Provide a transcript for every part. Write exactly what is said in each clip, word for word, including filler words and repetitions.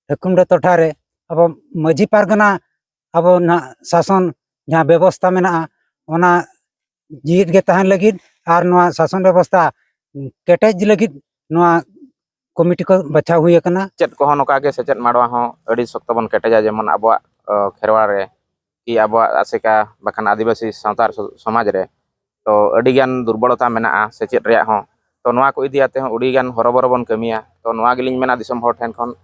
ᱦᱮᱠᱩᱢᱰᱟᱹ ᱴᱚᱴᱷᱟ ᱨᱮ ᱟᱵᱚ ᱢᱟᱹᱡᱷᱤ ᱯᱟᱨᱜᱟᱱᱟ ᱟᱵᱚ ᱱᱟᱜ ᱥᱟᱥᱚᱱ ᱡᱟᱦᱟᱸ ᱵᱮᱵᱚᱥᱛᱷᱟ ᱢᱮᱱᱟᱜᱼᱟ, ᱚᱱᱟ ᱡᱤᱣᱤᱫ ᱜᱮ ᱛᱟᱦᱮᱱ ᱞᱟᱹᱜᱤᱫ ᱟᱨ ᱱᱚᱣᱟ ᱥᱟᱥᱚᱱ ᱵᱮᱵᱚᱥᱛᱷᱟ ᱠᱮᱴᱮᱡ ᱞᱟᱹᱜᱤᱫ ᱱᱚᱣᱟ ᱠᱚᱢᱤᱴᱤ ᱠᱚ ᱵᱟᱪᱷᱟᱣ ᱦᱩᱭ ᱟᱠᱟᱱᱟ᱾ ᱥᱮᱪᱮᱫ ᱠᱚᱦᱚᱸ ᱱᱚᱝᱠᱟ ᱜᱮ ᱥᱮᱪᱮᱫ ᱢᱟᱰᱣᱟ ᱦᱚᱸ ᱟᱹᱰᱤ ᱥᱚᱠᱛᱚ ᱵᱚᱱ ᱠᱮᱴᱮᱡᱟ, ᱡᱮᱢᱚᱱ ᱟᱵᱚᱣᱟᱜ, ᱚ, ᱠᱷᱮᱨᱣᱟᱲ ᱨᱮ ᱠᱤ ᱟᱵᱚᱣᱟᱜ ᱟᱥᱮᱠᱟ ᱵᱟᱠᱷᱟᱱ ᱟᱹᱫᱤᱵᱟᱹᱥᱤ ᱥᱟᱶᱛᱟ ᱥᱚ-, ᱥᱚᱢᱟᱡᱽ ᱨᱮ ᱛᱚ ᱟᱹᱰᱤᱜᱟᱱ ᱫᱩᱨᱵᱚᱞᱚᱛᱟ ᱢᱮᱱᱟᱜᱼᱟ ᱥᱮᱪᱮᱫ ᱨᱮᱭᱟᱜ ᱦᱚᱸ᱾ ᱛᱚ ᱱᱚᱣᱟ ᱠᱚ ᱤᱫᱤ ᱠᱟᱛᱮ ᱦᱚᱸ ᱟᱹᱰᱤᱜᱟᱱ ᱦᱚᱨᱚᱵᱚᱨᱚ ᱵᱚᱱ ᱠᱟᱹᱢᱤᱭᱟ᱾ ᱛᱚ ᱱᱚᱣᱟ ᱜᱮᱞᱤᱧ ᱢᱮᱱᱟ ᱫᱤᱥᱚᱢ ᱦᱚᱲ ᱴᱷᱮᱱ ᱠᱷᱚᱱ,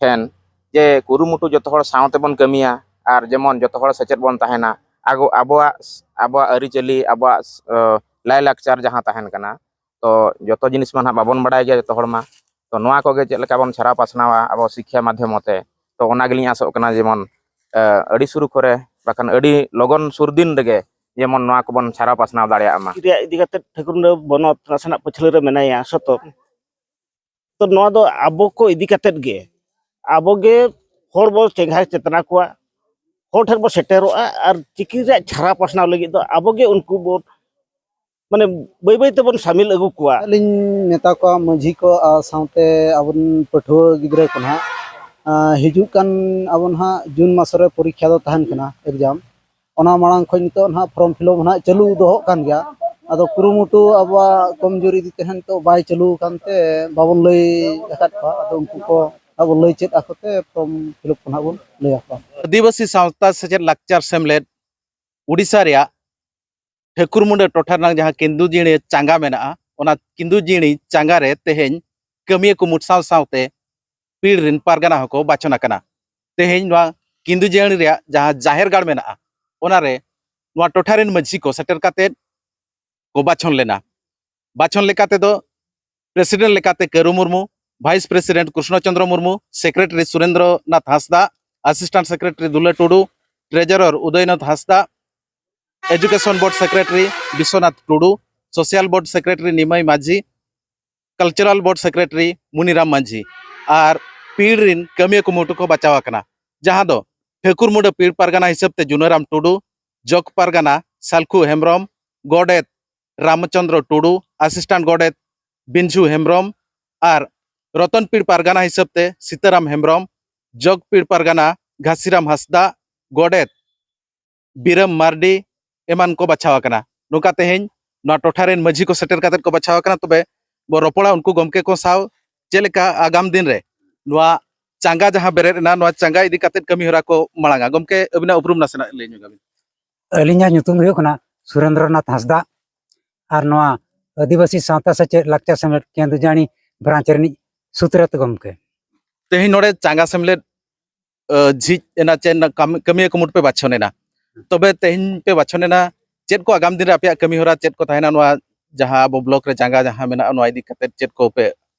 ᱴᱷᱮᱱ ᱡᱮ ᱠᱩᱨᱩᱢᱩᱴᱩ ᱡᱚᱛᱚ ᱦᱚᱲ ᱥᱟᱶ ᱛᱮᱵᱚᱱ ᱠᱟᱹᱢᱤᱭᱟ ᱟᱨ ᱡᱮᱢᱚᱱ ᱡᱚᱛᱚ ᱦᱚᱲ ᱥᱮᱪᱮᱫ ᱵᱚᱱ ᱛᱟᱦᱮᱱᱟ᱾ ᱟᱜᱚ-, ᱟᱵᱚᱣᱟᱜ, ᱟᱵᱚᱣᱟᱜ ᱟᱹᱨᱤᱪᱟᱹᱞᱤ, ᱟᱵᱚᱣᱟᱜ, ᱚ, ᱞᱟᱭᱼᱞᱟᱠᱪᱟᱨ ᱡᱟᱦᱟᱸ ᱛᱟᱦᱮᱱ ᱠᱟᱱᱟ, ᱛᱚ ᱡᱚᱛᱚ ᱡᱤᱱᱤᱥ ᱢᱟ ᱱᱟᱦᱟᱜ ᱵᱟᱵᱚᱱ ᱵᱟᱲᱟᱭ ᱜᱮᱭᱟ ᱡᱚᱛᱚ ᱦᱚᱲ ᱢᱟ᱾ ᱛᱚ ᱱᱚᱣᱟ ᱠᱚᱜᱮ ᱪᱮᱫ ᱞᱮᱠᱟ ᱵᱚᱱ ᱪᱷᱟᱨᱟᱣ ᱯᱟᱥᱱᱟᱣᱟ ᱟᱵᱚ ᱥᱤᱠᱠᱷᱟ ᱢᱟᱫᱽᱫᱷᱚᱢ ᱛᱮ, ᱛᱚ ᱚᱱᱟ ᱜᱮᱞᱤᱧ ᱟᱥᱚᱜ ᱠᱟᱱᱟ ᱡᱮᱢᱚᱱ, ᱮ, ᱟᱹᱰᱤ ᱥᱩᱨ ᱠᱚᱨᱮ ᱵᱟᱠᱷᱟᱱ ᱟᱹᱰᱤ ᱞᱚᱜᱚᱱ ᱥᱩᱨ ᱫᱤᱱ ᱨᱮᱜᱮ ᱡᱮᱢᱚᱱ ᱱᱚᱣᱟ ᱠᱚᱵᱚᱱ ᱪᱷᱟᱨᱟᱣ ᱯᱟᱥᱱᱟᱣ ᱫᱟᱲᱮᱭᱟᱜ ᱢᱟ᱾ ᱨᱮᱭᱟᱜ ᱤᱫᱤ ᱠᱟᱛᱮ ᱴᱷᱟᱹᱠᱩᱨ ᱵᱚᱱᱚᱛ ᱱᱟᱥᱮᱱᱟᱜ ᱯᱟᱹᱪᱷᱞᱟᱹ ᱨᱮ ᱢᱮᱱᱟᱭᱟ ᱥᱚᱛᱚ᱾ ᱛᱚ ᱱᱚᱣᱟ ᱫᱚ ᱟᱵᱚ ᱠᱚ ᱤᱫᱤ ᱠᱟᱛᱮᱫ ᱜᱮ, ᱟᱵᱚ ᱜᱮ ᱦᱚᱲ ᱵᱚ ᱪᱮᱸᱜᱷᱟ ᱪᱮᱛᱱᱟ ᱠᱚᱣᱟ, ᱦᱚᱲ ᱴᱷᱮᱱ ᱵᱚ ᱥᱮᱴᱮᱨᱚᱜᱼᱟ ᱟᱨ ᱪᱤᱠᱤ ᱨᱮᱭᱟᱜ ᱪᱷᱟᱨᱟ ᱯᱟᱥᱱᱟᱣ ᱞᱟᱹᱜᱤᱫ ᱫᱚ ᱟᱵᱚ ᱜᱮ ᱩᱱᱠᱩ ᱵᱚ, ᱢᱟᱱᱮ, ᱵᱟᱹᱭ ᱵᱟᱹᱭ ᱛᱮᱵᱚᱱ ᱥᱟᱢᱤᱞ ᱟᱹᱜᱩ ᱠᱚᱣᱟ᱾ ᱟᱹᱞᱤᱧ ᱢᱮᱛᱟ ᱠᱚᱣᱟ ᱢᱟᱹᱡᱷᱤ ᱠᱚ ᱟᱨ ᱥᱟᱶᱛᱮ ᱟᱵᱚᱨᱮᱱ ᱯᱟᱹᱴᱷᱩᱣᱟᱹ ᱜᱤᱫᱽᱨᱟᱹ ᱠᱚ ᱱᱟᱦᱟᱜ, ᱟᱸ, ᱦᱤᱡᱩᱜ ᱠᱟᱱ ᱟᱵᱚ ᱱᱟᱦᱟᱜ ᱡᱩᱱ ᱢᱟᱥ ᱨᱮ ᱯᱚᱨᱤᱠᱠᱷᱟ ᱫᱚ ᱛᱟᱦᱮᱱ ᱠᱟᱱᱟ, ᱮᱠᱡᱟᱢ᱾ ᱚᱱᱟ ᱢᱟᱲᱟᱝ ᱠᱷᱚᱱ ᱱᱤᱛᱚᱜ ᱱᱟᱦᱟᱜ ᱯᱷᱨᱚᱢ ᱯᱷᱤᱞᱟᱯ ᱱᱟᱦᱟᱜ ᱪᱟᱹᱞᱩ ᱫᱚᱦᱚᱜ ᱠᱟᱱ ᱜᱮᱭᱟ᱾ ᱟᱫᱚ ᱠᱩᱨᱩᱢᱩᱴᱩ ᱟᱵᱚᱣᱟᱜ ᱠᱚᱢᱡᱳᱨᱤ ᱤᱫᱤ ᱛᱮ ᱱᱤᱛᱚᱜ ᱵᱟᱭ ᱪᱟᱹᱞᱩ ᱟᱠᱟᱱ ᱛᱮ ᱵᱟᱵᱚᱱ ᱞᱟᱹᱭ ᱟᱠᱟᱫ ᱠᱚᱣᱟ᱾ ᱟᱫᱚ ᱩᱱᱠᱩ ᱠᱚ ᱟᱵᱚ ᱞᱟᱹᱭ ᱪᱮᱫ ᱟᱠᱚ ᱛᱮ ᱯᱷᱨᱚᱢ ᱯᱷᱤᱞᱟᱯ ᱠᱚ ᱱᱟᱦᱟᱜ ᱵᱚᱱ ᱞᱟᱹᱭ ᱟᱠᱚᱣᱟ᱾ ᱟᱹᱫᱤᱵᱟᱹᱥᱤ ᱥᱟᱶᱛᱟ ᱥᱮᱪᱮᱫ ᱞᱟᱠᱪᱟᱨ ᱥᱮᱢᱞᱮᱫ ᱳᱰᱤᱥᱟ ᱨᱮᱭᱟᱜ ᱴᱷᱟᱹᱠᱩᱨᱢᱩᱸᱰᱟᱹ ᱴᱚᱴᱷᱟ ᱨᱮᱱᱟᱜ ᱡᱟᱦᱟᱸ ᱠᱤᱱᱫᱩᱡᱤᱲᱤ ᱪᱟᱸᱜᱟ ᱢᱮᱱᱟᱜᱼᱟ, ᱚᱱᱟ ᱠᱤᱱᱫᱩᱡᱤᱲᱤ ᱪᱟᱸᱜᱟ ᱨᱮ ᱛᱮᱦᱮᱧ ᱠᱟᱹᱢᱤᱭᱟᱹ ᱠᱚ ᱢᱩᱴ ᱥᱟᱶ ᱥᱟᱶᱛᱮ ᱯᱤᱲ ᱨᱮᱱ ᱯᱟᱨᱜᱟᱱᱟ ᱦᱚᱸᱠᱚ ᱵᱟᱪᱷᱚᱱ ᱟᱠᱟᱱᱟ᱾ ᱛᱮᱦᱮᱧ ᱱᱚᱣᱟ ᱠᱤᱱᱫᱩᱡᱤᱲᱤ ᱨᱮᱭᱟᱜ ᱡᱟᱦᱟᱸ ᱡᱟᱦᱮᱨ ᱜᱟᱲ ᱢᱮᱱᱟᱜᱼᱟ, ᱚᱱᱟᱨᱮ ᱱᱚᱣᱟ ᱴᱚᱴᱷᱟ ᱨᱮᱱ ᱢᱟᱹᱡᱷᱤ ᱠᱚ ᱥᱮᱴᱮᱨ ᱠᱟᱛᱮᱫ ᱠᱚ ᱵᱟᱪᱷᱚᱱ ᱞᱮᱱᱟ᱾ ᱵᱟᱪᱷᱚᱱ ᱞᱮᱠᱟ ᱛᱮᱫᱚ ᱯᱨᱮᱥᱤᱰᱮᱱᱴ ᱞᱮᱠᱟᱛᱮ ᱠᱟᱹᱨᱩ ᱢᱩᱨᱢᱩ, ᱵᱷᱟᱭᱤᱥ ᱯᱨᱮᱥᱤᱰᱮᱱᱴ ᱠᱨᱤᱥᱱᱚ ᱪᱚᱸᱫᱽᱨᱚ ᱢᱩᱨᱢᱩ, ᱥᱮᱠᱨᱮᱴᱟᱨᱤ ᱥᱩᱨᱮᱱᱫᱨᱚ ᱱᱟᱛᱷ ᱦᱟᱸᱥᱫᱟ, ᱟᱥᱤᱥᱴᱮᱱᱴ ᱥᱮᱠᱨᱮᱴᱟᱨᱤ ᱫᱩᱞᱟᱹ ᱴᱩᱰᱩ, ᱴᱨᱮᱡᱟᱨᱚᱨ ᱩᱫᱚᱭᱱᱟᱛᱷ ᱦᱟᱸᱥᱫᱟ, ᱮᱡᱩᱠᱮᱥᱚᱱ ᱵᱳᱨᱰ ᱥᱮᱠᱨᱮᱴᱟᱨᱤ ᱵᱤᱥᱣᱚᱱᱟᱛᱷ ᱴᱩᱰᱩ, ᱥᱳᱥᱟᱞ ᱵᱳᱨᱰ ᱥᱮᱠᱨᱮᱴᱟᱨᱤ ᱱᱤᱢᱟᱹᱭ ᱢᱟᱹᱡᱷᱤ, ᱠᱟᱞᱪᱟᱨᱟᱞ ᱵᱳᱨᱰ ᱥᱮᱠᱨᱮᱴᱟᱨᱤ ᱢᱩᱱᱤᱨᱟᱢ ᱢᱟᱹᱡᱷᱤ ᱟᱨ ᱯᱤᱲ ᱨᱤᱱ ᱠᱟᱹᱢᱤᱭᱟᱹ ᱠᱚ ᱢᱩᱴᱩ ᱠᱚ ᱵᱟᱪᱷᱟᱣ ᱟᱠᱟᱱᱟ, ᱡᱟᱦᱟᱸ ᱫᱚ ᱴᱷᱟᱹᱠᱩᱨᱢᱩᱸᱰᱟᱹ ᱯᱤᱲ ᱯᱟᱨᱜᱟᱱᱟ ᱦᱤᱥᱟᱹᱵ ᱛᱮ ᱡᱩᱱᱟᱹᱨᱟᱢ ᱴᱩᱰᱩ, ᱡᱚᱜᱽ ᱯᱟᱨᱜᱟᱱᱟ ᱥᱟᱞᱠᱷᱩ ᱦᱮᱢᱵᱨᱚᱢ, ᱜᱚᱰᱮᱛ ᱨᱟᱢᱪᱚᱸᱫᱽᱨᱚ ᱴᱩᱰᱩ, ᱟᱥᱤᱥᱴᱮᱱᱴ ᱜᱚᱰᱮᱛ ᱵᱤᱱᱡᱷᱩ ᱦᱮᱢᱵᱨᱚᱢ ᱟᱨ ᱨᱚᱛᱚᱱ ᱯᱤᱲ ᱯᱟᱨᱜᱟᱱᱟ ᱦᱤᱥᱟᱹᱵ ᱛᱮ ᱥᱤᱛᱟᱹᱨᱟᱢ ᱦᱮᱢᱵᱨᱚᱢ, ᱡᱚᱜᱽᱯᱤᱲ ᱯᱟᱨᱜᱟᱱᱟ ᱜᱷᱟᱥᱤᱨᱟᱢ ᱦᱟᱸᱥᱫᱟ, ᱜᱚᱰᱮᱛ ᱵᱤᱨᱟᱹᱢ ᱢᱟᱨᱰᱤ ᱮᱢᱟᱱ ᱠᱚ ᱵᱟᱪᱷᱟᱣ ᱟᱠᱟᱱᱟ᱾ ᱱᱚᱝᱠᱟ ᱛᱮᱦᱮᱧ ᱱᱚᱣᱟ ᱴᱚᱴᱷᱟ ᱨᱮᱱ ᱢᱟᱹᱡᱷᱤ ᱠᱚ ᱥᱮᱴᱮᱨ ᱠᱟᱛᱮᱫ ᱠᱚ ᱵᱟᱪᱷᱟᱣ ᱟᱠᱟᱱᱟ᱾ ᱛᱚᱵᱮ ᱵᱚ ᱨᱚᱯᱚᱲᱟ ᱩᱱᱠᱩ ᱜᱚᱢᱠᱮ ᱠᱚ ᱥᱟᱶ, ᱪᱮᱫ ᱞᱮᱠᱟ ᱟᱜᱟᱢ ᱫᱤᱱ ᱨᱮ ᱱᱚᱣᱟ ᱪᱟᱸᱜᱟ ᱡᱟᱦᱟᱸ ᱵᱮᱨᱮᱫ ᱮᱱᱟ, ᱱᱚᱣᱟ ᱪᱟᱸᱜᱟ ᱤᱫᱤ ᱠᱟᱛᱮᱫ ᱠᱟᱹᱢᱤ ᱦᱚᱨᱟ ᱠᱚ ᱢᱟᱲᱟᱝᱟ᱾ ᱜᱚᱢᱠᱮ, ᱟᱹᱵᱤᱱᱟᱜ ᱩᱯᱨᱩᱢ ᱱᱟᱥᱮᱱᱟᱜ ᱞᱟᱹᱭ ᱧᱚᱜ ᱟᱵᱤᱱ᱾ ᱟᱹᱞᱤᱧᱟᱜ ᱧᱩᱛᱩᱢ ᱫᱚ ᱦᱩᱭᱩᱜ ᱠᱟᱱᱟ ᱥᱩᱨᱮᱱᱫᱨᱚᱱᱟᱛᱷ ᱦᱟᱸᱥᱫᱟ ᱟᱨ ᱱᱚᱣᱟ ᱟᱹᱫᱤᱵᱟᱹᱥᱤ ᱥᱟᱶᱛᱟ ᱥᱮᱪᱮᱫ ᱞᱟᱠᱪᱟᱨ ᱥᱮᱢᱞᱮᱫ ᱠᱮᱸᱫᱩᱡᱟᱹᱲᱤ ᱵᱨᱟᱧᱪ ᱨᱤᱱᱤᱡ ᱥᱩᱛᱨᱮᱛ ᱜᱚᱢᱠᱮ᱾ ᱛᱮᱦᱮᱧ ᱱᱚᱰᱮ ᱪᱟᱸᱜᱟ ᱥᱮᱢᱞᱮᱫ, ᱟᱹ, ᱡᱷᱤᱡ ᱮᱱᱟ, ᱪᱮᱫ ᱨᱮᱱᱟᱜ ᱠᱟᱹᱢᱤ, ᱠᱟᱹᱢᱤᱭᱟᱹ ᱠᱚ ᱢᱩᱴ ᱯᱮ ᱵᱟᱪᱷᱚᱱ ᱮᱱᱟ᱾ ᱛᱚᱵᱮ ᱛᱮᱦᱮᱧ ᱯᱮ ᱵᱟᱪᱷᱚᱱ ᱮᱱᱟ, ᱪᱮᱫ ᱠᱚ ᱟᱜᱟᱢ ᱫᱤᱱ ᱨᱮ ᱟᱯᱮᱭᱟᱜ ᱠᱟᱹᱢᱤ ᱦᱚᱨᱟ ᱪᱮᱫ ᱠᱚ ᱛᱟᱦᱮᱱᱟ? ᱱᱚᱣᱟ ᱡᱟᱦᱟᱸ ᱟᱵᱚ ᱵᱞᱚᱠ ᱨᱮ ᱪᱟᱸᱜᱟ ᱡᱟᱦᱟᱸ ᱢᱮᱱᱟᱜᱼᱟ, ᱱᱚᱣᱟ ᱤᱫᱤ ᱠᱟᱛᱮᱫ ᱪᱮᱫ ᱠᱚᱯᱮ,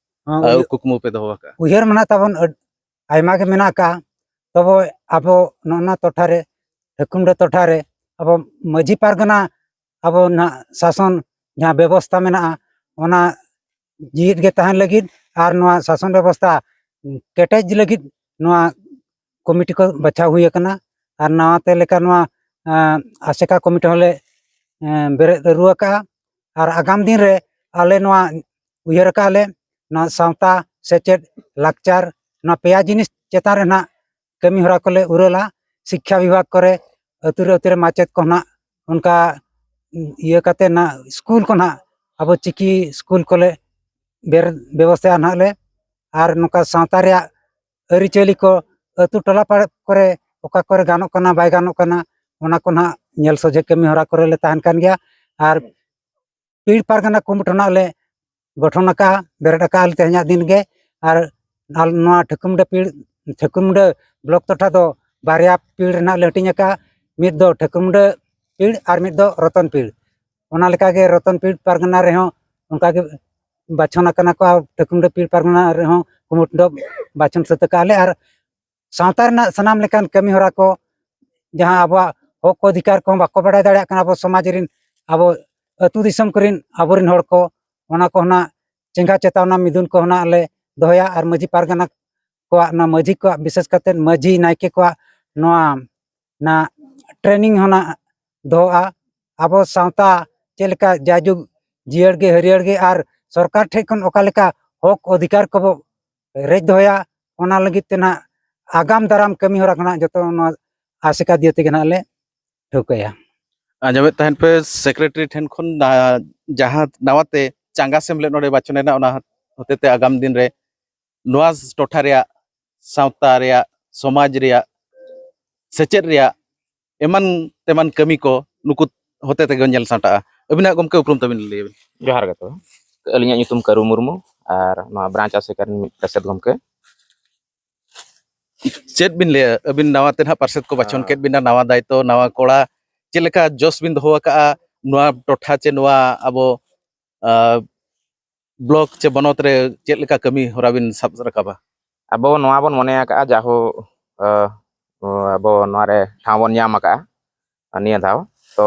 ᱦᱚᱸ, ᱟᱹ, ᱩᱭᱦᱟᱹᱨ ᱠᱩᱠᱢᱩ ᱯᱮ ᱫᱚᱦᱚ ᱟᱠᱟᱫᱼᱟ? ᱩᱭᱦᱟᱹᱨ ᱢᱮᱱᱟᱜ ᱛᱟᱵᱚᱱ, ᱟᱹᱰ-, ᱟᱭᱢᱟ ᱜᱮ ᱢᱮᱱᱟᱜ ᱟᱠᱟᱫᱼᱟ᱾ ᱛᱚᱵᱮ ᱟᱵᱚ ᱱᱚᱜᱼᱚ ᱱᱚᱣᱟ ᱴᱚᱴᱷᱟ ᱨᱮ, ᱴᱷᱟᱹᱠᱩᱢᱰᱟᱹ ᱴᱚᱴᱷᱟ ᱨᱮ ᱟᱵᱚ ᱢᱟᱹᱡᱷᱤ ᱯᱟᱨᱜᱟᱱᱟ, ᱟᱵᱚ ᱱᱟᱦᱟᱜ ᱥᱟᱥᱚᱱ ᱡᱟᱦᱟᱸ ᱵᱮᱵᱚᱥᱛᱷᱟ ᱢᱮᱱᱟᱜᱼᱟ, ᱚᱱᱟ ᱡᱤᱣᱤᱫ ᱜᱮ ᱛᱟᱦᱮᱱ ᱞᱟᱹᱜᱤᱫ ᱟᱨ ᱱᱚᱣᱟ ᱥᱟᱥᱚᱱ ᱵᱮᱵᱚᱥᱛᱷᱟ ᱠᱮᱴᱮᱡ ᱞᱟᱹᱜᱤᱫ ᱱᱚᱣᱟ ᱠᱚᱢᱤᱴᱤ ᱠᱚ ᱵᱟᱪᱷᱟᱣ ᱦᱩᱭ ᱟᱠᱟᱱᱟ᱾ ᱟᱨ ᱱᱟᱣᱟᱛᱮ ᱞᱮᱠᱟ ᱱᱚᱣᱟ, ᱮᱸ, ᱟᱥᱮᱠᱟ ᱠᱚᱢᱤᱴᱤ ᱦᱚᱸᱞᱮ, ᱮᱸ, ᱵᱮᱨᱮᱫ ᱨᱩᱣᱟᱹᱲ ᱟᱠᱟᱜᱼᱟ᱾ ᱟᱨ ᱟᱜᱟᱢ ᱫᱤᱱ ᱨᱮ ᱟᱞᱮ ᱱᱚᱣᱟ ᱩᱭᱦᱟᱹᱨ ᱟᱠᱟᱜᱼᱟ ᱞᱮ, ᱱᱚᱣᱟ ᱥᱟᱶᱛᱟ, ᱥᱮᱪᱮᱫ, ᱞᱟᱠᱪᱟᱨ, ᱱᱚᱣᱟ ᱯᱮᱭᱟ ᱡᱤᱱᱤᱥ ᱪᱮᱛᱟᱱ ᱨᱮ ᱱᱟᱦᱟᱜ ᱠᱟᱹᱢᱤ ᱦᱚᱨᱟ ᱠᱚᱞᱮ ᱩᱨᱟᱹᱞᱟ᱾ ᱥᱤᱠᱠᱷᱟ ᱵᱤᱵᱷᱟᱜᱽ ᱠᱚᱨᱮ, ᱟᱹᱛᱩ ᱨᱮ, ᱟᱹᱛᱩ ᱨᱮ ᱢᱟᱪᱮᱫ ᱠᱚ ᱱᱟᱦᱟᱜ ᱚᱱᱠᱟ ᱤᱭᱟᱹ ᱠᱟᱛᱮ ᱱᱟᱦᱟᱜ ᱥᱠᱩᱞ ᱠᱚ ᱱᱟᱦᱟᱜ ᱟᱵᱚ ᱪᱤᱠᱤ ᱥᱠᱩᱞ ᱠᱚᱞᱮ ᱵᱮᱨ-, ᱵᱮᱵᱚᱥᱛᱷᱟᱭᱟ ᱱᱟᱦᱟᱜ ᱞᱮ᱾ ᱟᱨ ᱱᱚᱝᱠᱟ ᱥᱟᱶᱛᱟ ᱨᱮᱭᱟᱜ ᱟᱹᱨᱤᱪᱟᱹᱞᱤ ᱠᱚ ᱟᱹᱛᱩ ᱴᱚᱞᱟ ᱯᱟᱲᱟ ᱠᱚᱨᱮ ᱚᱠᱟ ᱠᱚᱨᱮ ᱜᱟᱱᱚᱜ ᱠᱟᱱᱟ, ᱵᱟᱭ ᱜᱟᱱᱚᱜ ᱠᱟᱱᱟ, ᱚᱱᱟ ᱠᱚ ᱱᱟᱦᱟᱜ ᱧᱮᱞ ᱥᱚᱡᱷᱮ ᱠᱟᱹᱢᱤ ᱦᱚᱨᱟ ᱠᱚᱨᱮ ᱞᱮ ᱛᱟᱦᱮᱱ ᱠᱟᱱ ᱜᱮᱭᱟ᱾ ᱟᱨ ᱯᱤᱲ ᱯᱟᱨᱜᱟᱱᱟ ᱠᱚᱢᱤᱴᱤ ᱠᱷᱚᱱᱟᱜ ᱞᱮ ᱜᱚᱴᱷᱚᱱ ᱟᱠᱟᱫᱼᱟ, ᱵᱮᱨᱮᱫ ᱟᱠᱟᱫᱼᱟ ᱞᱮ ᱛᱮᱦᱮᱧᱟᱜ ᱫᱤᱱ ᱜᱮ᱾ ᱟᱨ ᱟᱞ-, ᱱᱚᱣᱟ ᱴᱷᱟᱹᱠᱩᱢᱰᱟᱹ ᱯᱤᱲ, ᱴᱷᱟᱹᱠᱩᱢᱰᱟᱹ ᱵᱞᱚᱠ ᱴᱚᱴᱷᱟ ᱫᱚ ᱵᱟᱨᱭᱟ ᱯᱤᱲ ᱨᱮᱱᱟᱜ ᱞᱮ ᱦᱟᱹᱴᱤᱧ ᱟᱠᱟᱫᱼᱟ, ᱢᱤᱫ ᱫᱚ ᱴᱷᱟᱹᱠᱩᱢᱰᱟᱹ ᱯᱤᱲ ᱟᱨ ᱢᱤᱫ ᱫᱚ ᱨᱚᱛᱚᱱ ᱯᱤᱲ᱾ ᱚᱱᱟ ᱞᱮᱠᱟᱜᱮ ᱨᱚᱛᱚᱱ ᱯᱤᱲ ᱯᱟᱨᱜᱟᱱᱟ ᱨᱮᱦᱚᱸ ᱚᱱᱠᱟᱜᱮ ᱵᱟᱪᱷᱚᱱ ᱟᱠᱟᱱᱟ ᱠᱚ, ᱟᱨ ᱴᱷᱟᱹᱠᱩᱢᱰᱟᱹ ᱯᱤᱲ ᱯᱟᱨᱜᱟᱱᱟ ᱨᱮᱦᱚᱸ ᱠᱩᱢᱩᱴ ᱫᱚ ᱵᱟᱪᱷᱚᱱ ᱥᱟᱹᱛ ᱟᱠᱟᱫᱼᱟ ᱞᱮ᱾ ᱟᱨ ᱥᱟᱶᱛᱟ ᱨᱮᱱᱟᱜ ᱥᱟᱱᱟᱢ ᱞᱮᱠᱟᱱ ᱠᱟᱹᱢᱤ ᱦᱚᱨᱟ ᱠᱚ, ᱡᱟᱦᱟᱸ ᱟᱵᱚᱣᱟᱜ ᱦᱚᱠ ᱚᱫᱷᱤᱠᱟᱨ ᱠᱚᱦᱚᱸ ᱵᱟᱠᱚ ᱵᱟᱰᱟᱭ ᱫᱟᱲᱮᱭᱟᱜ ᱠᱟᱱᱟ ᱟᱵᱚ ᱥᱚᱢᱟᱡᱽ ᱨᱮᱱ, ᱟᱵᱚ ᱟᱹᱛᱩ ᱫᱤᱥᱚᱢ ᱠᱚᱨᱮᱱ ᱟᱵᱚᱨᱮᱱ ᱦᱚᱲ ᱠᱚ, ᱚᱱᱟ ᱠᱚ ᱱᱟᱜ ᱪᱮᱸᱜᱷᱟ ᱪᱮᱛᱟᱣᱱᱟ ᱢᱤᱫᱩᱱ ᱠᱚ ᱱᱟᱜ ᱞᱮ ᱫᱚᱦᱚᱭᱟ᱾ ᱟᱨ ᱢᱟᱹᱡᱷᱤ ᱯᱟᱨᱜᱟᱱᱟ ᱠᱚᱣᱟᱜ, ᱱᱚᱣᱟ ᱢᱟᱹᱡᱷᱤ ᱠᱚᱣᱟᱜ, ᱵᱤᱥᱮᱥ ᱠᱟᱛᱮ ᱢᱟᱹᱡᱷᱤ ᱱᱟᱭᱠᱮ ᱠᱚᱣᱟᱜ ᱱᱚᱣᱟ, ᱱᱟ ᱴᱨᱮᱱᱤᱝ ᱦᱚᱸ ᱱᱟᱜ ᱫᱚᱦᱚᱜᱼᱟ᱾ ᱟᱵᱚ ᱥᱟᱶᱛᱟ ᱪᱮᱫ ᱞᱮᱠᱟ ᱡᱟᱭᱡᱩᱜᱽ ᱡᱤᱭᱟᱹᱲ ᱜᱮ, ᱦᱟᱹᱨᱭᱟᱹᱲ ᱜᱮ ᱟᱨ ᱥᱚᱨᱠᱟᱨ ᱴᱷᱮᱱ ᱠᱷᱚᱱ ᱚᱠᱟ ᱞᱮᱠᱟ ᱦᱚᱠ ᱚᱫᱷᱤᱠᱟᱨ ᱠᱚᱵᱚ ᱨᱮᱡ ᱫᱚᱦᱚᱭᱟ, ᱚᱱᱟ ᱞᱟᱹᱜᱤᱫ ᱛᱮ ᱱᱟᱜ ᱟᱜᱟᱢ ᱫᱟᱨᱟᱢ ᱠᱟᱹᱢᱤ ᱦᱚᱨᱟ ᱠᱷᱚᱱᱟᱜ ᱡᱚᱛᱚ ᱱᱚᱣᱟ ᱟᱥᱮᱠᱟ ᱫᱤᱭᱮ ᱛᱮᱜᱮ ᱱᱟᱦᱟᱜ ᱞᱮ ᱴᱷᱟᱹᱣᱠᱟᱹᱭᱟ᱾ ᱟᱸᱡᱚᱢᱮᱫ ᱛᱟᱦᱮᱱ ᱯᱮ, ᱥᱮᱠᱨᱮᱴᱟᱨᱤ ᱴᱷᱮᱱ ᱠᱷᱚᱱ ᱱᱟ-, ᱡᱟᱦᱟᱸ ᱱᱟᱣᱟᱛᱮ ᱪᱟᱸᱜᱟ ᱥᱮᱢᱞᱮᱫ ᱱᱚᱰᱮ ᱵᱟᱪᱷᱚᱱ ᱮᱱᱟ, ᱚᱱᱟ ᱦᱚᱛᱮᱛᱮ ᱟᱜᱟᱢ ᱫᱤᱱ ᱨᱮ ᱱᱚᱣᱟ ᱴᱚᱴᱷᱟ ᱨᱮᱭᱟᱜ ᱥᱟᱶᱛᱟ ᱨᱮᱭᱟᱜ, ᱥᱚᱢᱟᱡᱽ ᱨᱮᱭᱟᱜ, ᱥᱮᱪᱮᱫ ᱨᱮᱭᱟᱜ ᱮᱢᱟᱱ ᱛᱮᱢᱟᱱ ᱠᱟᱹᱢᱤ ᱠᱚ ᱱᱩᱠᱩ ᱦᱚᱛᱮ ᱛᱮᱜᱮ ᱧᱮᱞ ᱥᱟᱢᱴᱟᱜᱼᱟ᱾ ᱟᱹᱵᱤᱱᱟᱜ ᱜᱚᱢᱠᱮ ᱩᱯᱨᱩᱢ ᱛᱟᱹᱵᱤᱱ ᱞᱟᱹᱭ ᱟᱹᱵᱤᱱ᱾ ᱡᱚᱦᱟᱨ ᱜᱮ ᱛᱚᱵᱮ᱾ ᱟᱹᱞᱤᱧᱟᱜ ᱧᱩᱛᱩᱢ ᱠᱟᱹᱨᱩ ᱢᱩᱨᱢᱩ ᱟᱨ ᱱᱚᱣᱟ ᱵᱨᱟᱧᱪ ᱟᱥᱮᱠᱟ ᱨᱤᱱ ᱢᱤᱫ ᱯᱟᱨᱥᱮᱛ ᱜᱚᱢᱠᱮ᱾ ᱪᱮᱫ ᱵᱤᱱ ᱞᱟᱹᱭᱟ, ᱟᱹᱵᱤᱱ ᱱᱟᱣᱟ ᱛᱮ ᱱᱟᱦᱟᱜ ᱯᱟᱨᱥᱮᱛ ᱠᱚ ᱵᱟᱪᱷᱚᱱ ᱦᱮᱸ᱾ ᱠᱮᱫ ᱵᱤᱱᱟ, ᱱᱟᱣᱟ ᱫᱟᱭᱤᱛᱛᱚ, ᱱᱟᱣᱟ ᱠᱚᱲᱟ, ᱪᱮᱫ ᱞᱮᱠᱟ ᱡᱚᱥ ᱵᱤᱱ ᱫᱚᱦᱚ ᱟᱠᱟᱜᱼᱟ ᱱᱚᱣᱟ ᱴᱚᱴᱷᱟ ᱪᱮ ᱱᱚᱣᱟ ᱟᱵᱚ, ᱟᱸ, ᱵᱞᱚᱠ ᱪᱮ ᱵᱚᱱᱚᱛ ᱨᱮ ᱪᱮᱫ ᱞᱮᱠᱟ ᱠᱟᱹᱢᱤ ᱦᱚᱨᱟ ᱵᱤᱱ ᱥᱟᱵ ᱨᱟᱠᱟᱵᱟ? ᱟᱵᱚ ᱱᱚᱣᱟ ᱵᱚᱱ ᱢᱚᱱᱮ ᱟᱠᱟᱜᱼᱟ, ᱡᱟᱦᱳ, ᱟᱸ, ᱟᱵᱚ ᱱᱚᱣᱟ ᱨᱮ ᱴᱷᱟᱶ ᱵᱚᱱ ᱧᱟᱢ ᱟᱠᱟᱜᱼᱟ ᱱᱤᱭᱟᱹ ᱫᱷᱟᱣ᱾ ᱛᱚ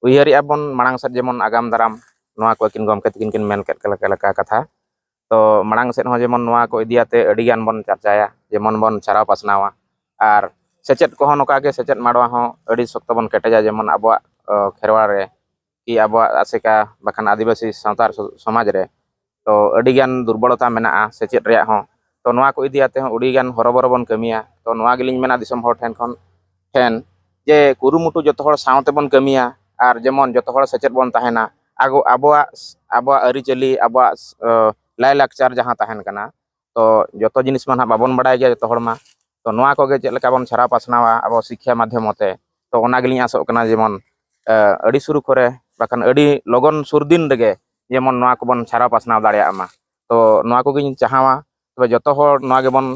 ᱩᱭᱦᱟᱹᱨᱮᱜᱼᱟ ᱵᱚᱱ ᱢᱟᱲᱟᱝ ᱥᱮᱫ ᱡᱮᱢᱚᱱ ᱟᱜᱟᱢ ᱫᱟᱨᱟᱢ ᱱᱚᱣᱟ ᱠᱚ ᱟᱹᱠᱤᱱ ᱜᱚᱢᱠᱮ ᱛᱟᱹᱠᱤᱱ ᱠᱤᱱ ᱢᱮᱱ ᱠᱮᱫ ᱞᱮᱠᱟ, ᱞᱮᱠᱟ ᱠᱟᱛᱷᱟ᱾ ᱛᱚ ᱢᱟᱲᱟᱝ ᱥᱮᱫ ᱦᱚᱸ ᱡᱮᱢᱚᱱ ᱱᱚᱣᱟ ᱠᱚ ᱤᱫᱤᱭᱟᱛᱮ ᱟᱹᱰᱤ ᱜᱟᱱ ᱵᱚᱱ ᱪᱟᱨᱪᱟᱭᱟ, ᱡᱮᱢᱚᱱ ᱵᱚᱱ ᱪᱷᱟᱨᱟᱣ ᱯᱟᱥᱱᱟᱣᱟ᱾ ᱟᱨ ᱥᱮᱪᱮᱫ ᱠᱚᱦᱚᱸ ᱱᱚᱝᱠᱟ ᱜᱮ, ᱥᱮᱪᱮᱫ ᱢᱟᱰᱣᱟ ᱦᱚᱸ ᱟᱹᱰᱤ ᱥᱚᱠᱛᱚ ᱵᱚᱱ ᱠᱮᱴᱮᱡᱟ, ᱡᱮᱢᱚᱱ ᱟᱵᱚᱣᱟᱜ, ᱚ, ᱠᱷᱮᱨᱣᱟᱲ ᱨᱮ ᱠᱤ ᱟᱵᱚᱣᱟᱜ ᱟᱥᱮᱠᱟ ᱵᱟᱠᱷᱟᱱ ᱟᱹᱫᱤᱵᱟᱹᱥᱤ ᱥᱟᱶᱛᱟ ᱥᱚ-, ᱥᱚᱢᱟᱡᱽ ᱨᱮ ᱛᱚ ᱟᱹᱰᱤ ᱜᱟᱱ ᱫᱩᱨᱵᱚᱞᱚᱛᱟ ᱢᱮᱱᱟᱜᱼᱟ ᱥᱮᱪᱮᱫ ᱨᱮᱭᱟᱜ ᱦᱚᱸ᱾ ᱛᱚ ᱱᱚᱣᱟ ᱠᱚ ᱤᱫᱤ ᱠᱟᱛᱮ ᱦᱚᱸ ᱟᱹᱰᱤ ᱜᱟᱱ ᱦᱚᱨᱚᱵᱚᱨᱚ ᱵᱚᱱ ᱠᱟᱹᱢᱤᱭᱟ᱾ ᱛᱚ ᱱᱚᱣᱟ ᱜᱮᱞᱤᱧ ᱢᱮᱱᱟ ᱫᱤᱥᱚᱢ ᱦᱚᱲ ᱴᱷᱮᱱ ᱠᱷᱚᱱ, ᱴᱷᱮᱱ ᱡᱮ ᱠᱩᱨᱩᱢᱩᱴᱩ ᱡᱚᱛᱚ ᱦᱚᱲ ᱥᱟᱶ ᱛᱮᱵᱚᱱ ᱠᱟᱹᱢᱤᱭᱟ ᱟᱨ ᱡᱮᱢᱚᱱ ᱡᱚᱛᱚ ᱦᱚᱲ ᱥᱮᱪᱮᱫ ᱵᱚᱱ ᱛᱟᱦᱮᱱᱟ᱾ ᱟᱜᱚ-, ᱟᱵᱚᱣᱟᱜ, ᱟᱵᱚᱣᱟᱜ ᱟᱹᱨᱤᱪᱟᱹᱞᱤ, ᱟᱵᱚᱣᱟᱜ, ᱚ, ᱞᱟᱭᱼᱞᱟᱠᱪᱟᱨ ᱡᱟᱦᱟᱸ ᱛᱟᱦᱮᱱ ᱠᱟᱱᱟ, ᱛᱚ ᱡᱚᱛᱚ ᱡᱤᱱᱤᱥ ᱢᱟ ᱱᱟᱦᱟᱜ ᱵᱟᱵᱚᱱ ᱵᱟᱲᱟᱭ ᱜᱮᱭᱟ ᱡᱚᱛᱚ ᱦᱚᱲ ᱢᱟ᱾ ᱛᱚ ᱱᱚᱣᱟ ᱠᱚᱜᱮ ᱪᱮᱫ ᱞᱮᱠᱟ ᱵᱚᱱ ᱪᱷᱟᱨᱟᱣ ᱯᱟᱥᱱᱟᱣᱟ ᱟᱵᱚ ᱥᱤᱠᱠᱷᱟ ᱢᱟᱫᱽᱫᱷᱚᱢ ᱛᱮ, ᱛᱚ ᱚᱱᱟ ᱜᱮᱞᱤᱧ ᱟᱥᱚᱜ ᱠᱟᱱᱟ ᱡᱮᱢᱚᱱ, ᱮ, ᱟᱹᱰᱤ ᱥᱩᱨ ᱠᱚᱨᱮ ᱵᱟᱠᱷᱟᱱ ᱟᱹᱰᱤ ᱞᱚᱜᱚᱱ ᱥᱩᱨ ᱫᱤᱱ ᱨᱮᱜᱮ ᱡᱮᱢᱚᱱ ᱱᱚᱣᱟ ᱠᱚᱵᱚᱱ ᱪᱷᱟᱨᱟᱣ ᱯᱟᱥᱱᱟᱣ ᱫᱟᱲᱮᱭᱟᱜ ᱢᱟ᱾ ᱛᱚ ᱱᱚᱣᱟ ᱠᱚᱜᱮᱧ ᱪᱟᱦᱟᱣᱟ, ᱛᱚᱵᱮ ᱡᱚᱛᱚ ᱦᱚᱲ ᱱᱚᱣᱟ ᱜᱮᱵᱚᱱ,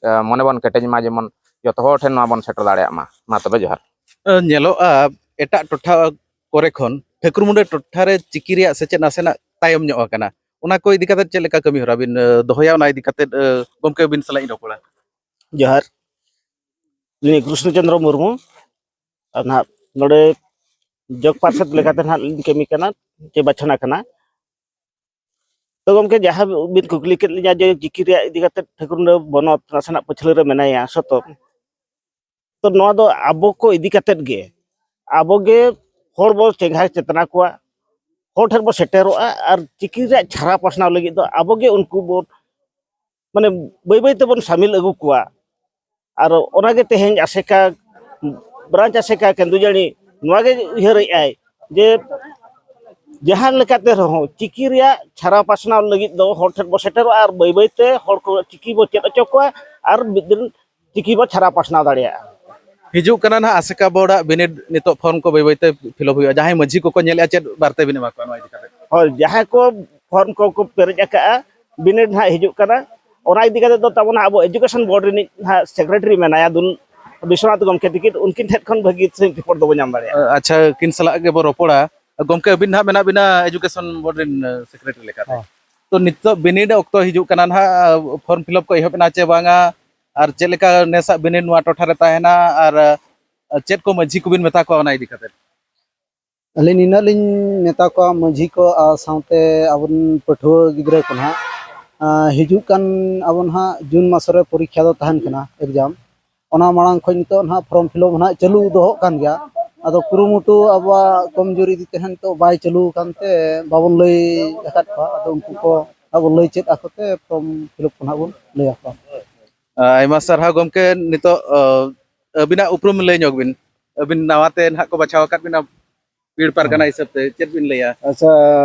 ᱮ, ᱢᱚᱱᱮ ᱵᱚᱱ ᱠᱮᱴᱮᱡ ᱢᱟ, ᱡᱮᱢᱚᱱ ᱡᱚᱛᱚ ᱦᱚᱲ ᱴᱷᱮᱱ ᱱᱚᱣᱟ ᱵᱚᱱ ᱥᱮᱴᱮᱨ ᱫᱟᱲᱮᱭᱟᱜ ᱢᱟ᱾ ᱢᱟ ᱛᱚᱵᱮ ᱡᱚᱦᱟᱨ᱾ ᱮ, ᱧᱮᱞᱚᱜᱼᱟ, ᱮᱴᱟᱜ ᱴᱚᱴᱷᱟ ᱠᱚᱨᱮ ᱠᱷᱚᱱ ᱴᱷᱟᱹᱠᱩᱨ ᱢᱩᱸᱰᱟᱹ ᱴᱚᱴᱷᱟ ᱨᱮ ᱪᱤᱠᱤ ᱨᱮᱭᱟᱜ ᱥᱮᱪᱮᱫ ᱱᱟᱥᱮᱱᱟᱜ ᱛᱟᱭᱚᱢ ᱧᱚᱜ ᱟᱠᱟᱱᱟ᱾ ᱚᱱᱟ ᱠᱚ ᱤᱫᱤ ᱠᱟᱛᱮ ᱪᱮᱫ ᱞᱮᱠᱟ ᱠᱟᱹᱢᱤ ᱦᱚᱨᱟ ᱵᱤᱱ, ᱮ, ᱫᱚᱦᱚᱭᱟ? ᱚᱱᱟ ᱤᱫᱤ ᱠᱟᱛᱮ, ᱮ, ᱜᱚᱢᱠᱮ ᱵᱤᱱ ᱥᱟᱞᱟᱜ ᱤᱧ ᱨᱚᱯᱚᱲᱟ᱾ ᱡᱚᱦᱟᱨ, ᱤᱧ ᱠᱨᱤᱥᱱᱚ ᱪᱚᱸᱫᱽᱨᱚ ᱢᱩᱨᱢᱩ᱾ ᱟᱨ ᱱᱟᱦᱟᱜ ᱱᱚᱰᱮ ᱡᱚᱜᱽ ᱯᱟᱨᱥᱮᱛ ᱞᱮᱠᱟᱛᱮ ᱱᱟᱦᱟᱜ ᱞᱤᱧ ᱠᱟᱹᱢᱤ ᱠᱟᱱᱟ ᱪᱮ ᱵᱟᱪᱷᱚᱱ ᱟᱠᱟᱱᱟ᱾ ᱛᱚ ᱜᱚᱢᱠᱮ, ᱡᱟᱦᱟᱸ ᱵᱤᱱ ᱠᱩᱠᱞᱤ ᱠᱮᱫ ᱞᱤᱧᱟ ᱡᱮ ᱪᱤᱠᱤ ᱨᱮᱭᱟᱜ ᱤᱫᱤ ᱠᱟᱛᱮ ᱴᱷᱟᱹᱠᱩᱨ ᱢᱩᱸᱰᱟᱹ ᱵᱚᱱᱚᱛ ᱱᱟᱥᱮᱱᱟᱜ ᱯᱟᱹᱪᱷᱞᱟᱹ ᱨᱮ ᱢᱮᱱᱟᱭᱟ ᱥᱚᱛᱚ, ᱛᱚ ᱱᱚᱣᱟ ᱫᱚ ᱟᱵᱚ ᱠᱚ ᱤᱫᱤ ᱠᱟᱛᱮᱫ ᱜᱮ, ᱟᱵᱚ ᱜᱮ ᱦᱚᱲ ᱵᱚ ᱪᱮᱸᱜᱷᱟ ᱪᱮᱛᱱᱟ ᱠᱚᱣᱟ, ᱦᱚᱲ ᱴᱷᱮᱱ ᱵᱚ ᱥᱮᱴᱮᱨᱚᱜᱼᱟ ᱟᱨ ᱪᱤᱠᱤ ᱨᱮᱭᱟᱜ ᱪᱷᱟᱨᱟ ᱯᱟᱥᱱᱟᱣ ᱞᱟᱹᱜᱤᱫ ᱫᱚ ᱟᱵᱚ ᱜᱮ ᱩᱱᱠᱩ ᱵᱚ, ᱢᱟᱱᱮ, ᱵᱟᱹᱭ ᱵᱟᱹᱭ ᱛᱮᱵᱚᱱ ᱥᱟᱢᱤᱞ ᱟᱹᱜᱩ ᱠᱚᱣᱟ᱾ ᱟᱨ ᱚᱱᱟᱜᱮ ᱛᱮᱦᱮᱧ ᱟᱥᱮᱠᱟ, ᱵᱨᱟᱧᱪ ᱟᱥᱮᱠᱟ ᱠᱮᱱᱫᱩᱡᱟᱹᱲᱤ ᱱᱚᱣᱟ ᱜᱮ ᱩᱭᱦᱟᱹᱨᱮᱫ ᱟᱭ ᱡᱮ ᱡᱟᱦᱟᱸ ᱞᱮᱠᱟᱛᱮ ᱨᱮᱦᱚᱸ ᱪᱤᱠᱤ ᱨᱮᱭᱟᱜ ᱪᱷᱟᱨᱟᱣ ᱯᱟᱥᱱᱟᱣ ᱞᱟᱹᱜᱤᱫ ᱫᱚ ᱦᱚᱲ ᱴᱷᱮᱱ ᱵᱚ ᱥᱮᱴᱮᱨᱚᱜᱼᱟ ᱟᱨ ᱵᱟᱹᱭ ᱵᱟᱹᱭᱛᱮ ᱦᱚᱲ ᱠᱚ ᱪᱤᱠᱤ ᱵᱚ ᱪᱮᱫ ᱦᱚᱪᱚ ᱠᱚᱣᱟ ᱟᱨ ᱢᱤᱫ ᱫᱤᱱ ᱪᱤᱠᱤ ᱵᱚ ᱪᱷᱟᱨᱟᱣ ᱯᱟᱥᱱᱟᱣ ᱫᱟᱲᱮᱭᱟᱜᱼᱟ᱾ ᱦᱤᱡᱩᱜ ᱠᱟᱱᱟ ᱱᱟᱦᱟᱜ ᱟᱥᱮᱠᱟ ᱵᱳᱨᱰ ᱟᱜ ᱵᱤᱱᱤᱰ, ᱱᱤᱛᱚᱜ ᱯᱷᱚᱨᱢ ᱠᱚ ᱵᱟᱹᱭ ᱵᱟᱹᱭᱛᱮ ᱯᱷᱤᱞᱚᱯ ᱦᱩᱭᱩᱜᱼᱟ, ᱡᱟᱦᱟᱸᱭ ᱢᱟᱹᱡᱷᱤ ᱠᱚᱠᱚ ᱧᱮᱞᱮᱫᱼᱟ, ᱪᱮᱫ ᱵᱟᱨᱛᱮ ᱵᱤᱱ ᱮᱢᱟ ᱠᱚᱣᱟ ᱱᱚᱣᱟ ᱤᱫᱤ ᱠᱟᱛᱮ? ᱦᱳᱭ, ᱡᱟᱦᱟᱸᱭ ᱠᱚ ᱯᱷᱚᱨᱢ ᱠᱚᱠᱚ ᱯᱮᱨᱮᱡ ᱟᱠᱟᱫᱼᱟ, ᱵᱤᱱᱤᱰ ᱱᱟᱦᱟᱜ ᱦᱤᱡᱩᱜ ᱠᱟᱱᱟ, ᱚᱱᱟ ᱤᱫᱤ ᱠᱟᱛᱮ ᱫᱚ ᱛᱟᱵᱚᱱ ᱟᱵᱚ ᱮᱡᱩᱠᱮᱥᱚᱱ ᱵᱳᱨᱰ ᱨᱤᱱᱤᱡ ᱱᱟᱦᱟᱜ ᱥᱮᱠᱨᱮᱴᱟᱨᱤ ᱢᱮᱱᱟᱭᱟ ᱫᱩᱞ ᱵᱤᱥᱣᱚᱱᱟᱛᱷ ᱜᱚᱢᱠᱮ ᱛᱤᱠᱤᱱ, ᱩᱱᱠᱤᱱ ᱴᱷᱮᱱ ᱠᱷᱚᱱ ᱵᱷᱟᱹᱜᱤ ᱥᱟᱺᱦᱤᱡ ᱨᱤᱯᱳᱨᱴ ᱫᱚᱵᱚ ᱧᱟᱢ ᱫᱟᱲᱮᱭᱟᱜᱼᱟ᱾ ᱟᱪᱪᱷᱟ, ᱩᱱᱠᱤᱱ ᱥᱟᱞᱟᱜ ᱜᱮᱵᱚ ᱨᱚᱯᱚᱲᱟ᱾ ᱜᱚᱢᱠᱮ, ᱟᱹᱵᱤᱱ ᱱᱟᱦᱟᱜ ᱢᱮᱱᱟᱜ ᱵᱤᱱᱟ ᱮᱡᱩᱠᱮᱥᱚᱱ ᱵᱳᱨᱰ ᱨᱤᱱ ᱥᱮᱠᱨᱮᱴᱟᱨᱤ ᱞᱮᱠᱟᱛᱮ᱾ ᱦᱚᱸ᱾ ᱛᱚ, ᱱᱤᱛᱚᱜ ᱵᱤᱱᱤᱰ ᱚᱠᱛᱚ ᱦᱤᱡᱩᱜ ᱠᱟᱱᱟ ᱱᱟᱦᱟᱜ, ᱯᱷᱚᱨᱢ ᱯᱷᱤᱞᱟᱯ ᱠᱚ ᱮᱦᱚᱵ ᱮᱱᱟ ᱪᱮ ᱵᱟᱝᱟ? ᱟᱨ ᱪᱮᱫ ᱞᱮᱠᱟ ᱱᱮᱥᱟᱜ ᱵᱤᱱᱤᱰ ᱱᱚᱣᱟ ᱴᱚᱴᱷᱟ ᱨᱮ ᱛᱟᱦᱮᱱᱟ? ᱟᱨ ᱪᱮᱫ ᱠᱚ ᱢᱟᱹᱡᱷᱤ ᱠᱚᱵᱤᱱ ᱢᱮᱛᱟ ᱠᱚᱣᱟ ᱚᱱᱟ ᱤᱫᱤ ᱠᱟᱛᱮ? ᱟᱹᱞᱤᱧ ᱱᱤᱱᱟᱹᱜ ᱞᱤᱧ ᱢᱮᱛᱟ ᱠᱚᱣᱟ ᱢᱟᱹᱡᱷᱤ ᱠᱚ ᱟᱨ ᱥᱟᱶᱛᱮ ᱟᱵᱚᱨᱮᱱ ᱯᱟᱹᱴᱷᱩᱣᱟᱹ ᱜᱤᱫᱽᱨᱟᱹ ᱠᱚ ᱱᱟᱦᱟᱜ, ᱟᱸ, ᱦᱤᱡᱩᱜ ᱠᱟᱱ ᱟᱵᱚ ᱱᱟᱦᱟᱜ ᱡᱩᱱ ᱢᱟᱥ ᱨᱮ ᱯᱚᱨᱤᱠᱠᱷᱟ ᱫᱚ ᱛᱟᱦᱮᱱ ᱠᱟᱱᱟ, ᱮᱠᱡᱟᱢ᱾ ᱚᱱᱟ ᱢᱟᱲᱟᱝ ᱠᱷᱚᱱ ᱱᱤᱛᱚᱜ ᱱᱟᱦᱟᱜ ᱯᱷᱨᱚᱢ ᱯᱷᱤᱞᱟᱯ ᱱᱟᱦᱟᱜ ᱪᱟᱹᱞᱩ ᱫᱚᱦᱚᱜ ᱠᱟᱱ ᱜᱮᱭᱟ᱾ ᱟᱫᱚ ᱠᱩᱨᱩᱢᱩᱴᱩ ᱟᱵᱚᱣᱟᱜ ᱠᱚᱢᱡᱳᱨᱤ ᱤᱫᱤ ᱛᱮ ᱱᱟᱦᱟᱜ ᱱᱤᱛᱚᱜ ᱵᱟᱭ ᱪᱟᱹᱞᱩ ᱟᱠᱟᱱ ᱛᱮ ᱵᱟᱵᱚᱱ ᱞᱟᱹᱭ ᱟᱠᱟᱫ ᱠᱚᱣᱟ᱾ ᱟᱫᱚ ᱩᱱᱠᱩ ᱠᱚ ᱱᱟᱦᱟᱜ ᱵᱚᱱ ᱞᱟᱹᱭ ᱪᱮᱫ ᱟᱠᱚ ᱛᱮ ᱯᱷᱨᱚᱢ ᱯᱷᱤᱞᱟᱯ ᱠᱚ ᱱᱟᱦᱟᱜ ᱵᱚᱱ ᱞᱟᱹᱭ ᱟᱠᱚᱣᱟ᱾ ᱟᱭᱢᱟ ᱥᱟᱨᱦᱟᱣ ᱜᱚᱢᱠᱮ, ᱱᱤᱛᱚᱜ, ᱟᱹ, ᱟᱹᱵᱤᱱᱟᱜ ᱩᱯᱨᱩᱢ ᱞᱟᱹᱭ ᱧᱚᱜ ᱵᱤᱱ᱾ ᱟᱹᱵᱤᱱ ᱱᱟᱣᱟ ᱛᱮ ᱱᱟᱦᱟᱜ ᱠᱚ ᱵᱟᱪᱷᱟᱣ ᱟᱠᱟᱫ ᱵᱤᱱᱟ ᱯᱤᱲ ᱯᱟᱨᱜᱟᱱᱟ ᱦᱤᱥᱟᱹᱵ ᱛᱮ, ᱪᱮᱫ ᱵᱤᱱ ᱞᱟᱹᱭᱟ? ᱟᱪᱪᱷᱟ,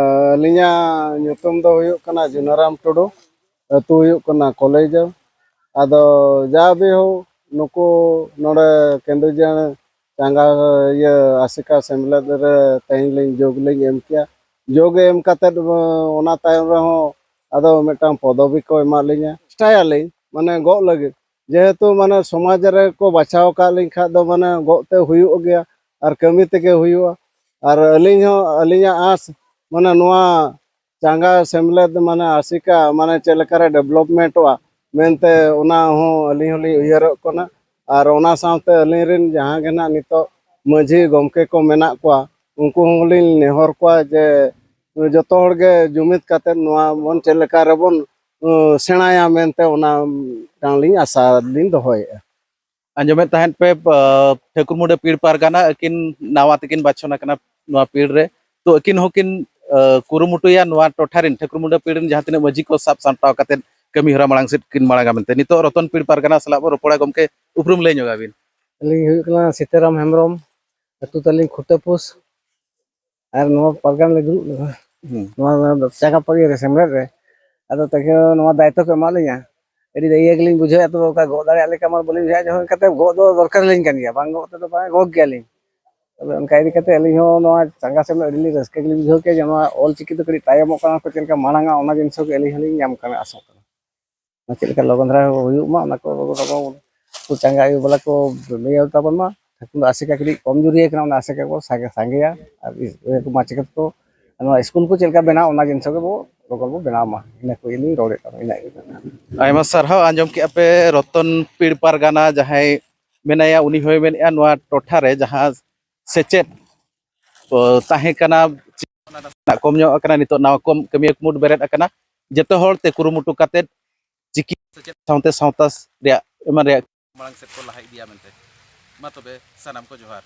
ᱟᱹᱞᱤᱧᱟᱜ ᱧᱩᱛᱩᱢ ᱫᱚ ᱦᱩᱭᱩᱜ ᱠᱟᱱᱟ ᱡᱩᱱᱟᱨᱟᱢ ᱴᱩᱰᱩ, ᱟᱹᱛᱩ ᱦᱩᱭᱩᱜ ᱠᱟᱱᱟ ᱠᱚᱞᱮᱡᱚ᱾ ᱟᱫᱚ ᱡᱟ ᱵᱤ ᱦᱳ, ᱱᱩᱠᱩ ᱱᱚᱰᱮ ᱠᱮᱱᱫᱩᱡᱟᱹᱲ ᱪᱟᱸᱜᱟ ᱤᱭᱟᱹ ᱟᱥᱮᱠᱟ ᱥᱮᱢᱞᱮᱫ ᱨᱮ ᱛᱮᱦᱮᱧ ᱞᱤᱧ ᱡᱳᱜᱽ ᱞᱤᱧ ᱮᱢ ᱠᱮᱜᱼᱟ᱾ ᱡᱳᱜᱽ ᱮᱢ ᱠᱟᱛᱮᱫ, ᱚᱱᱟ ᱛᱟᱭᱚᱢ ᱨᱮᱦᱚᱸ ᱟᱫᱚ ᱢᱤᱫᱴᱟᱝ ᱯᱚᱫᱚᱵᱤ ᱠᱚ ᱮᱢᱟᱜ ᱞᱤᱧᱟ᱾ ᱪᱮᱥᱴᱟᱭᱟᱞᱤᱧ, ᱢᱟᱱᱮ, ᱜᱚᱜ ᱞᱟᱹᱜᱤᱫ᱾ ᱡᱮᱦᱮᱛᱩ, ᱢᱟᱱᱮ, ᱥᱚᱢᱟᱡᱽ ᱨᱮ ᱠᱚ ᱵᱟᱪᱷᱟᱣ ᱟᱠᱟᱫ ᱞᱤᱧ ᱠᱷᱟᱡ ᱫᱚ, ᱢᱟᱱᱮ, ᱜᱚᱜ ᱛᱮ ᱦᱩᱭᱩᱜ ᱜᱮᱭᱟ ᱟᱨ ᱠᱟᱹᱢᱤ ᱛᱮᱜᱮ ᱦᱩᱭᱩᱜᱼᱟ᱾ ᱟᱨ ᱟᱹᱞᱤᱧ ᱦᱚᱸ, ᱟᱹᱞᱤᱧᱟᱜ ᱟᱸᱥ, ᱢᱟᱱᱮ, ᱱᱚᱣᱟ ᱪᱟᱸᱜᱟ ᱥᱮᱢᱞᱮᱫ, ᱢᱟᱱᱮ, ᱟᱥᱮᱠᱟ, ᱢᱟᱱᱮ, ᱪᱮᱫ ᱞᱮᱠᱟᱨᱮ ᱰᱮᱵᱷᱞᱚᱯᱢᱮᱱᱴᱚᱜᱼᱟ ᱢᱮᱱᱛᱮ, ᱚᱱᱟ ᱦᱚᱸ ᱟᱹᱞᱤᱧ ᱦᱚᱸᱞᱤᱧ ᱩᱭᱦᱟᱹᱨᱚᱜ ᱠᱟᱱᱟ᱾ ᱟᱨ ᱚᱱᱟ ᱥᱟᱶᱛᱮ ᱟᱹᱞᱤᱧ ᱨᱮᱱ ᱡᱟᱦᱟᱸ ᱜᱮ ᱱᱟᱜ ᱱᱤᱛᱚᱜ ᱢᱟᱹᱡᱷᱤ ᱜᱚᱢᱠᱮ ᱠᱚ ᱢᱮᱱᱟᱜ ᱠᱚᱣᱟ, ᱩᱱᱠᱩ ᱦᱚᱸᱞᱤᱧ ᱱᱮᱦᱚᱨ ᱠᱚᱣᱟ ᱡᱮ ᱡᱚᱛᱚ ᱦᱚᱲ ᱜᱮ ᱡᱩᱢᱤᱫ ᱠᱟᱛᱮᱫ ᱱᱚᱣᱟ ᱵᱚᱱ ᱪᱮᱫ ᱞᱮᱠᱟ ᱨᱮᱵᱚᱱ, ᱩᱸ, ᱥᱮᱬᱟᱭᱟ ᱢᱮᱱᱛᱮ, ᱚᱱᱟ ᱢᱤᱫᱴᱟᱝ ᱞᱤᱧ ᱟᱥᱟ ᱞᱤᱧ ᱫᱚᱦᱚᱭᱮᱫᱼᱟ᱾ ᱟᱸᱡᱚᱢᱮᱫ ᱛᱟᱦᱮᱸᱫ ᱯᱮ, ᱟᱸ, ᱴᱷᱟᱹᱠᱩᱨ ᱢᱩᱸᱰᱟᱹ ᱯᱤᱲ ᱯᱟᱨᱜᱟᱱᱟ ᱟᱹᱠᱤᱱ ᱱᱟᱣᱟ ᱛᱮᱠᱤᱱ ᱵᱟᱪᱷᱚᱱ ᱟᱠᱟᱱᱟ ᱱᱚᱣᱟ ᱯᱤᱲ ᱨᱮ᱾ ᱛᱚ, ᱟᱹᱠᱤᱱ ᱦᱚᱸᱠᱤᱱ, ᱟᱸ, ᱠᱩᱨᱩᱢᱩᱴᱩᱭᱟ ᱱᱚᱣᱟ ᱴᱚᱴᱷᱟ ᱨᱮᱱ ᱴᱷᱟᱹᱠᱩᱨ ᱢᱩᱸᱰᱟᱹ ᱯᱤᱲ ᱨᱮᱱ ᱡᱟᱦᱟᱸ ᱛᱤᱱᱟᱹᱜ ᱢᱟᱹᱡᱷᱤ ᱠᱚ ᱥᱟᱵ ᱥᱟᱢᱴᱟᱣ ᱠᱟᱛᱮᱫ ᱠᱟᱹᱢᱤ ᱦᱚᱨᱟ ᱢᱟᱲᱟᱝ ᱥᱮᱫ ᱠᱤᱱ ᱢᱟᱲᱟᱝᱟ ᱢᱮᱱᱛᱮ᱾ ᱱᱤᱛᱚᱜ ᱨᱚᱛᱚᱱ ᱯᱤᱲ ᱯᱟᱨᱜᱟᱱᱟ ᱥᱟᱞᱟᱜ ᱵᱚ ᱨᱚᱯᱚᱲᱟ᱾ ᱜᱚᱢᱠᱮ, ᱩᱯᱨᱩᱢ ᱞᱟᱹᱭ ᱧᱚᱜ ᱟᱵᱤᱱ᱾ ᱟᱹᱞᱤᱧ ᱦᱩᱭᱩᱜ ᱠᱟᱱᱟ ᱥᱤᱛᱟᱨᱟᱢ ᱦᱮᱢᱵᱨᱚᱢ, ᱟᱹᱛᱩ ᱛᱟᱹᱞᱤᱧ ᱠᱷᱩᱴᱟᱹᱯᱩᱥ, ᱟᱨ ᱱᱚᱣᱟ ᱯᱟᱨᱜᱟᱱᱟ ᱞᱮ ᱫᱩᱲᱩᱵ ᱞᱮᱱᱟ᱾ ᱦᱩᱸ᱾ ᱱᱚᱣᱟ ᱪᱟᱸᱜᱟ ᱯᱟᱹᱨᱤᱭᱟᱹ ᱨᱮ ᱥᱮᱢᱞᱮᱫ ᱨᱮ᱾ ᱟᱫᱚ ᱛᱮᱦᱮᱧ ᱱᱚᱣᱟ ᱫᱟᱭᱤᱛᱛᱚ ᱠᱚ ᱮᱢᱟᱜ ᱞᱤᱧᱟ, ᱟᱹᱰᱤ ᱫᱟᱹᱭᱟᱹ ᱜᱮᱞᱤᱧ ᱵᱩᱡᱷᱟᱹᱣᱮᱫᱼᱟ᱾ ᱛᱚᱵᱮ ᱚᱱᱠᱟ ᱜᱚᱜ ᱫᱟᱲᱮᱭᱟᱜ ᱞᱮᱠᱟ ᱢᱟ ᱵᱟᱹᱞᱤᱧ ᱵᱩᱡᱷᱟᱹᱣᱮᱫᱼᱟ, ᱡᱚᱠᱷᱚᱱ ᱠᱟᱛᱮ ᱜᱚᱜ ᱫᱚ ᱫᱚᱨᱠᱟᱨ ᱞᱤᱧ ᱠᱟᱱ ᱜᱮᱭᱟ, ᱵᱟᱝ ᱜᱚᱜ ᱛᱮᱫᱚ ᱵᱟᱝ ᱜᱚᱜ ᱜᱮᱭᱟᱞᱤᱧ᱾ ᱛᱚᱵᱮ ᱚᱱᱠᱟ ᱤᱫᱤ ᱠᱟᱛᱮ ᱟᱹᱞᱤᱧ ᱦᱚᱸ ᱱᱚᱣᱟ ᱪᱟᱸᱜᱟ ᱥᱮᱢᱞᱮᱫ ᱟᱹᱰᱤ ᱞᱤᱧ ᱨᱟᱹᱥᱠᱟᱹ ᱜᱮᱞᱤᱧ ᱵᱩᱡᱷᱟᱹᱣ ᱠᱮᱫᱼᱟ, ᱡᱮ ᱱᱚᱣᱟ ᱚᱞ ᱪᱤᱠᱤ ᱫᱚ ᱠᱟᱹᱴᱤᱡ ᱛᱟᱭᱚᱢᱚᱜ ᱠᱟᱱᱟ ᱠᱚ, ᱪᱮᱫ ᱞᱮᱠᱟ ᱢᱟᱲᱟᱝᱟ, ᱚᱱᱟ ᱡᱤᱱᱤᱥ ᱦᱚᱸ ᱟᱹᱞᱤᱧ ᱦᱚᱸᱞᱤᱧ ᱧᱟᱢ ᱠᱟᱱᱟ, ᱟᱥᱚᱜ ᱠᱟᱱᱟ᱾ ᱚᱱᱟ ᱪᱮᱫ ᱞᱮᱠᱟ ᱞᱚᱜᱚᱱ ᱫᱷᱟᱨᱟ ᱦᱩᱭᱩᱜ ᱢᱟ, ᱚᱱᱟ ᱠᱚ ᱟᱵᱚ ᱩᱱᱠᱩ ᱪᱟᱸᱜᱟ ᱟᱭᱳ ᱵᱟᱞᱟ ᱠᱚ ᱤᱭᱟᱹ ᱛᱟᱵᱚᱱ ᱢᱟ᱾ ᱮᱠᱷᱚᱱ ᱫᱚ ᱟᱥᱮᱠᱟ ᱠᱟᱹᱴᱤᱡ ᱠᱚᱢ ᱡᱩᱨᱤ ᱟᱠᱟᱱᱟ, ᱚᱱᱟ ᱟᱥᱮᱠᱟ ᱠᱚ ᱥᱟᱸᱜᱮ, ᱥᱟᱸᱜᱮᱭᱟ᱾ ᱟᱨ ᱤᱥ-, ᱤᱭᱟᱹ ᱠᱚ ᱢᱟᱪᱮᱫ ᱠᱚ, ᱱᱚᱣᱟ ᱥᱠᱩᱞ ᱠᱚ ᱪᱮᱫ ᱞᱮᱠᱟ ᱵᱮᱱᱟᱣ, ᱚᱱᱟ ᱡᱤᱱᱤᱥ ᱜᱮᱵᱚ ᱞᱚᱜᱚᱱ ᱵᱚ ᱵᱮᱱᱟᱣ ᱢᱟ᱾ ᱤᱱᱟᱹ ᱠᱚ ᱤᱧ ᱨᱚᱲᱮᱫ ᱠᱟᱱᱟ, ᱤᱱᱟᱹ ᱜᱮ᱾ ᱟᱭᱢᱟ ᱥᱟᱨᱦᱟᱣ᱾ ᱟᱸᱡᱚᱢ ᱠᱮᱜᱼᱟ ᱯᱮ, ᱨᱚᱛᱚᱱ ᱯᱤᱲ ᱯᱟᱨᱜᱟᱱᱟ ᱡᱟᱦᱟᱸᱭ ᱢᱮᱱᱟᱭᱟ, ᱩᱱᱤ ᱦᱚᱸᱭ ᱢᱮᱱᱮᱫᱼᱟ, ᱱᱚᱣᱟ ᱴᱚᱴᱷᱟ ᱨᱮ ᱡᱟᱦᱟᱸ ᱥᱮᱪᱮᱫ ᱠᱚ ᱛᱟᱦᱮᱸ ᱠᱟᱱᱟ, ᱚᱱᱟ ᱱᱟᱥᱮᱱᱟᱜ ᱠᱚᱢ ᱧᱚᱜ ᱟᱠᱟᱱᱟ, ᱱᱤᱛᱚᱜ ᱱᱟᱣᱟ ᱠᱚᱢ ᱠᱟᱹᱢᱤᱭᱟᱹ ᱠᱩᱢᱩᱴ ᱵᱮᱨᱮᱫ ᱟᱠᱟᱱᱟ᱾ ᱡᱚᱛᱚ ᱦᱚᱲ ᱛᱮ ᱠᱩᱨᱩᱢᱩᱴᱩ ᱠᱟᱛᱮᱫ ᱪᱤᱠᱤ ᱥᱮᱪᱮᱫ ᱥᱟᱶᱛᱮ ᱥᱟᱶᱛᱟ ᱨᱮᱭᱟᱜ ᱮᱢᱟᱱ ᱨᱮᱭᱟᱜ ᱢᱟᱲᱟᱝ ᱥᱮᱫ ᱠᱚ ᱞᱟᱦᱟ ᱤᱫᱤᱭᱟ ᱢᱮᱱᱛᱮ᱾ ᱢᱟ ᱛᱚᱵᱮ ᱥᱟᱱᱟᱢ ᱠᱚ ᱡᱚᱦᱟᱨ᱾